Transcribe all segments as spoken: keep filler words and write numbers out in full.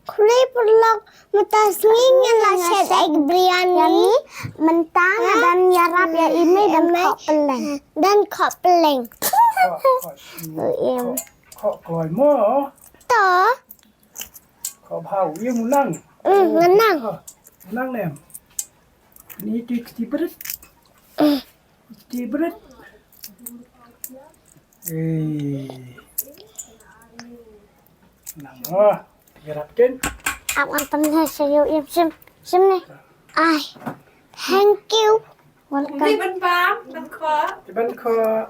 Khublei paralok, mynta sngi ngin la shet egg biryani. Mynta nga dang ïarap ïa ine, dang khoh pylleng. Dang khoh pylleng. Khoh, khoh. Em. Khoh kloi mo. To. Khoh bha, u ïa u nang. Mm, nga nang. Khoh, u nang ne em. Ni tu kti berit. Kti berit. Eh. Nang mo. Ïarap kin. Ap ngan pynheh sha ïa u ïa shim. Shim ne. Ai. Thank you. Welcome. Ban pam, ban khoh. Ban khoh.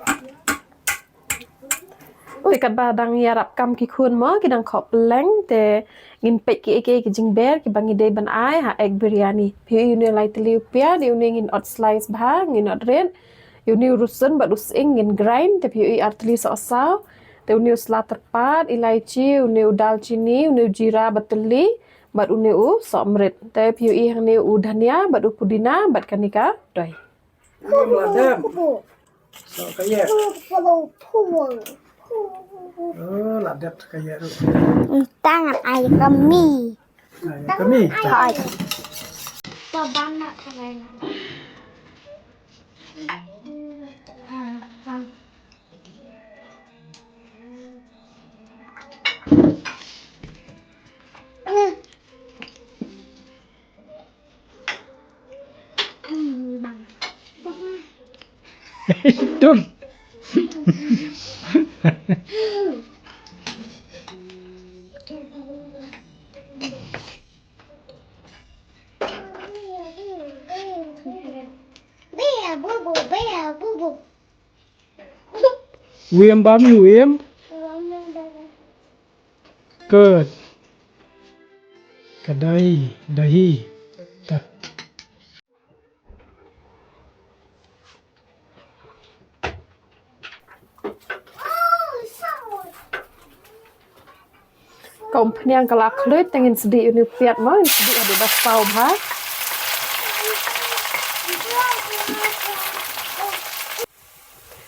Te katba dang ïarap kam ki khun mo, ki dang khoh pylleng, te ngin peit kiei kiei ki jingber kiba ngi dei ban ai ha egg biryani. Phi ïohi une u lai tylli u piat, ïa une ngin ot slice bha, ngin ot rit. Ïa une u rusun bad u sying ngin grind, te phi ïohi ar tylli sohsaw. Te une u sla tyrpad, ilaichi, une u dalchini, une u jira ba tylli, bad une u sohmrit. Te phi ïohi hangne u dhania bad u pudina bad kane ka doi. Ngam la dep. Soh ka ïa. Oh, la dep ka ïa ruh. Tang ai ka mi. Ai ka mi. Hai. Dum. Bear, boo boo, bear, boo boo. Wim bam wim. Good. Ka dai, dahi. Ta. Ka umphniang ka la khluit, te ngin sdieh ïa une u piat mo, ngin sdieh haduh ba saw bha.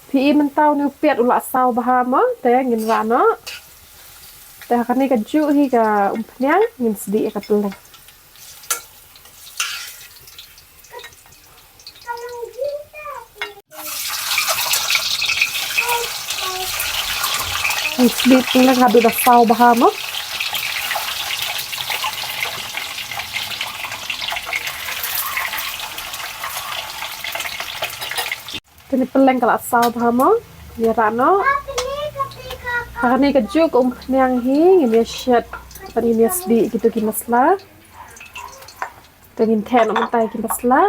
Phi i mynta une u piat u la saw bha mo, te ngin rah noh. Te ha kane kajuh hi ka umphniang ngin sdieh ïa ka pylleng. Ngin sdieh pylleng haduh da saw bha mo. Kane pylleng ka la saw bha mo. Ïa rah noh. Ha kane kajuh ka umphniang hi ngin ïa shet. Bad ngin ïa sdieh kito ki masala. Te ngin theh noh mynta ki masala.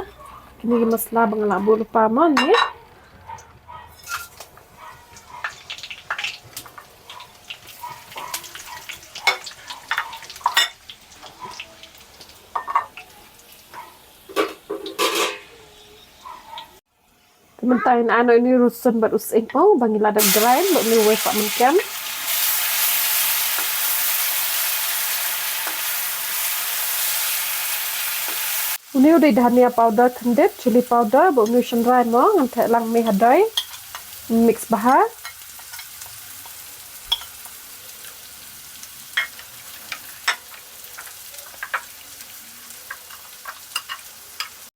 Kine ki masala ba nga la buh lypa mo ne. Te mynta ngin ai noh ine i rusun bad u sying mo ba ngi la dep grind bad une uwei sah mynken. Une u dei dhania powder khyndiat, chilli powder bad une u shynrai mo, ngan theh lang mih ha doi. Mix bha.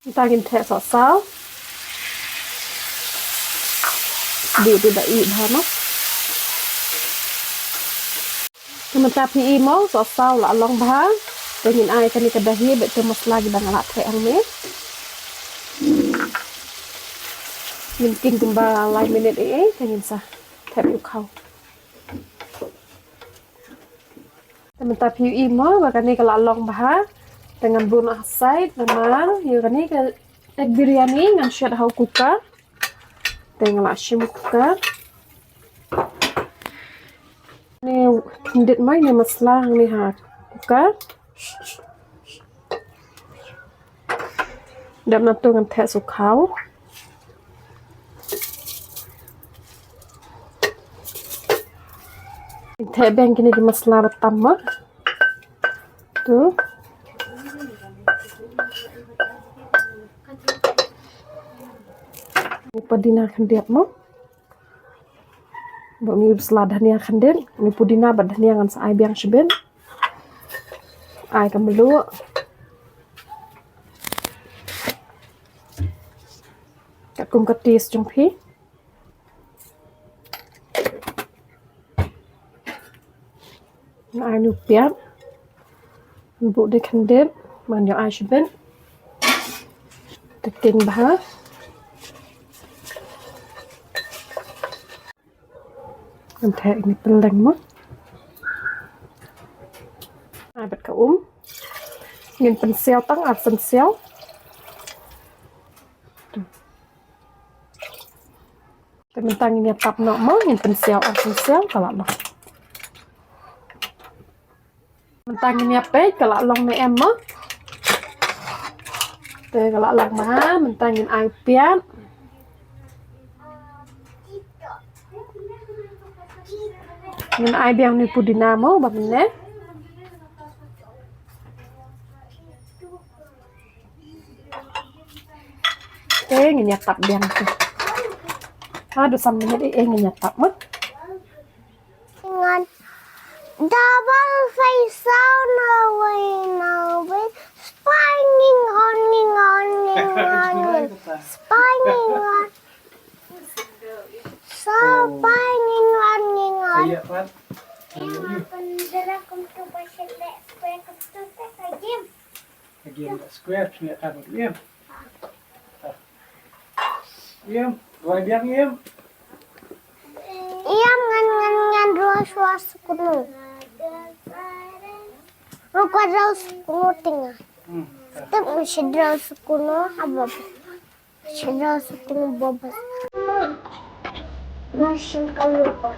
Mynta ngin theh sohsaw. Dih dih da ih bha mo. Te mynta phi i mo sohsaw la long bha. Te ngin ai kane ka dahi bad te masala kiba nga la theh hangne. Ngin king kumba lai minit ei ei te ngin sa thep ïa u khaw. Te mynta phi i mo ba kane ka la long bha. Te ngan buh noh ha side namar ïa kane ka egg biryani ngan shet ha u cooker. Te nga la shim u cooker. Ne khyndiat mo ine i masala hangne ha cooker. Dep na to ngan theh sa u khaw. Theh biang kine ki masala ba tam mo. To. Pudina khyndiat mo. Bad une u sla dhania khyndiat, une pudina bad dhania ngan sa ai biang shibit. Ai ka mluh. Katkum ka taste jong phi. Nga ai u piat. Buh da khyndiat. Ban ïoh ai shibit. Te kheiñ bha. Ngan theh ïa kine ki pylleng mo. Ai bad ka um. Ngin pynsiaw tang ar san siaw. Te mynta ngin ïa tap noh mo, ngin pynsiaw ar san siaw ka la long. Mynta ngin ïa peit ka la long ne em mo. Te ka la long bha, mynta ngin ai u piat. Ngin ai biang une u pudina mo ba mynne. Te ngin ïa tap biang te. Ha, da san minit eh, eh, ngin ïa tap mo. Ngan double face sound away, away. Spy nging on, nging on, nging on, nging. Spy nging on. Spy nging on, nging on. Iya, Pat. Iya, Pat. Welcome to my channel. Welcome to the game. Again, square, square, square, Im. Im, rwai biang, Im. Im, ngan, ngan, ngan rwai shuwa sukunu. Rwai rwai sukunu tinga. Hmm. Tep mesti rwai sukunu, apa? Sila sukunu babas. Masih kalau Kpa,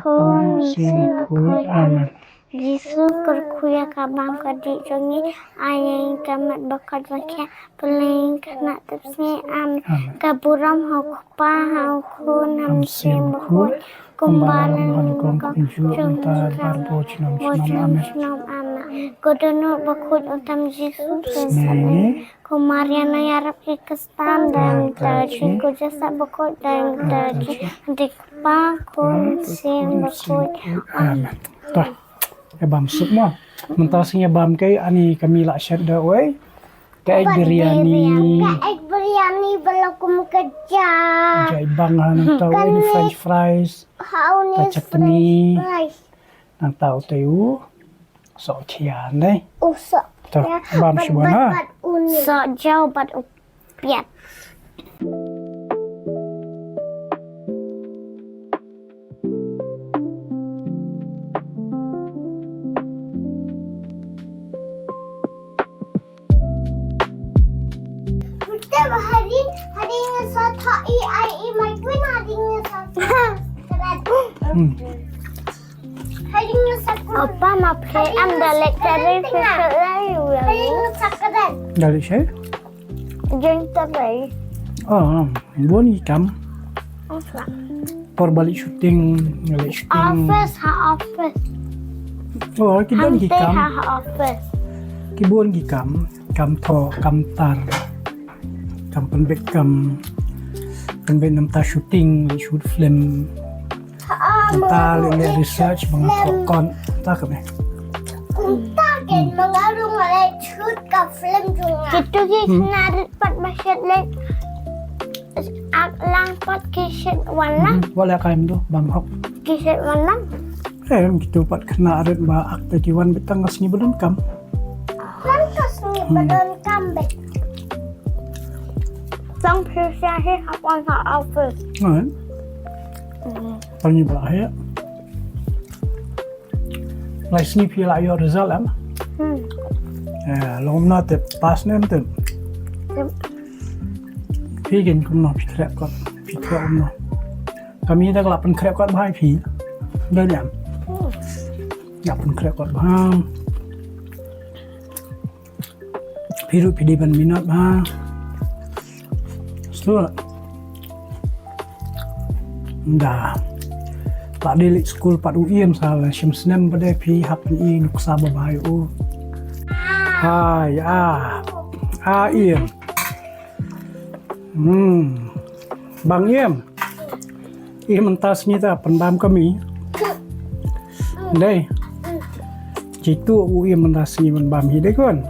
Khun, Mynsiem Bakhuid. Amen. Jisu kyrkhu ïa ka bam ka dih jong ngi, ai ïa ngi ka met bakhuid bakhiah, pynlong ïa ngi khynnah tipsngi. Amen. Amen. Ka burom ha u Kpa, ha u Khun, ha u Mynsiem Bakhuid, kumba la long ha kaba mynta, bad haduh junom junom. Amen. Amen. Ko dohnud bakhuid, u tam Jisu, pynslem ïa ngi. Ko Maria nongïarap ki Khristan, don ha ka bynta jong ngi. Ko Joseph Bakhuid, don ha ka bynta jong ngi. Ha kti Kpa, Khun, Mynsiem Bakhuid. Amen. Amen. Te ïa bam suk mo. Mynta shu ïa bam kaei, ani ka mi la shet da wei. Ka egg biryani. Ka egg biryani ba la kum ka ja. Jai bang ha nangta u french fries. Ha u french fries. Ka chutney. Nangta u tei u. Soh khia ne. U soh khia. Te bam shuwa na. Soh jaw bad u piat. Putih hari, hari ngi sa thok i ai i mai kuin hari ngi sa thok. Hmm. Hari ngi sa kun. Apa ma phe am da lek tare phe sa lai u ya. Hari ngi sa kren. Da lek sha? Jeng tare. Oh, bun i kam. Apa? Por ba leit shooting, leit shooting. Office, ha office. Oh, ki don ki kam. Ha office. Ki bun ki kam, kam thoh, kam tar. Kam pynbeit kam, pynbeit namar shooting, leit shoot film. Namar leit, leit research, ba nga thoh kot, ta ka me. Kumta ken ma nga ruh nga leit shoot ka film jong nga. Kitu ki khynnah rit pat ba shet leit. Ak lang pat ki shet wan lang. Hmm, wat la ka em tu, bam hok. Ki shet wan lang. Eh, kitu pat khynnah rit ba ak te ki wan beit tang ka sngi ba donkam. Tang ka sngi ba donkam beit. Tang phi sha hi hap wan ha office. Tang ni ba hi. Lai sngi phi la ïoh result em? Hmm. Eh, long na te pass ne em te? Yep. Phi kin kumno phi khreh kot, phi khreh kumno? Kami da ka la pynkhreh kot bha ïa phi. Da ne em? Hmm. La pynkhreh kot bha. Phi ruh phi dei ban minot bha. Stur. Da. Pat dei leit skul pat u ïem sa la shim snem pat dei phi hap i nuksa ba bha ïa u. Ai, a. A, im. Hmm. Bang im. Im mynta sngi ta pynbam ka mi. Dei. Jitu u im mynta sngi pynbam hi dei khun.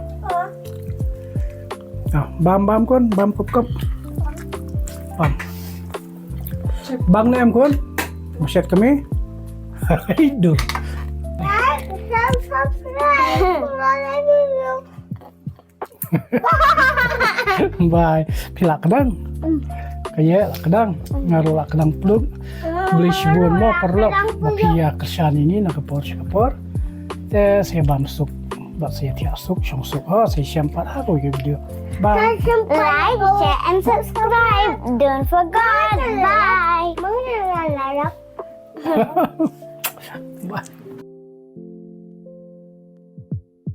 Ah, bam bam khun, bam kup kup. Bam. Bang ne em khun. Buset ka mi. Hidu. Bye. Phi lah kdang. Ka ye lah kdang. Nga ruh lah kdang pluk. Bli shibun mo paralok. Ba phi ïa kyrshan ïa ngi na ka por sha ka por. Te sa bam suk. Bad sa thiah suk, shong suk. Ho, sa shem pat ha kawei ka video. Bye. Like, share and subscribe. Don't forget. Bye.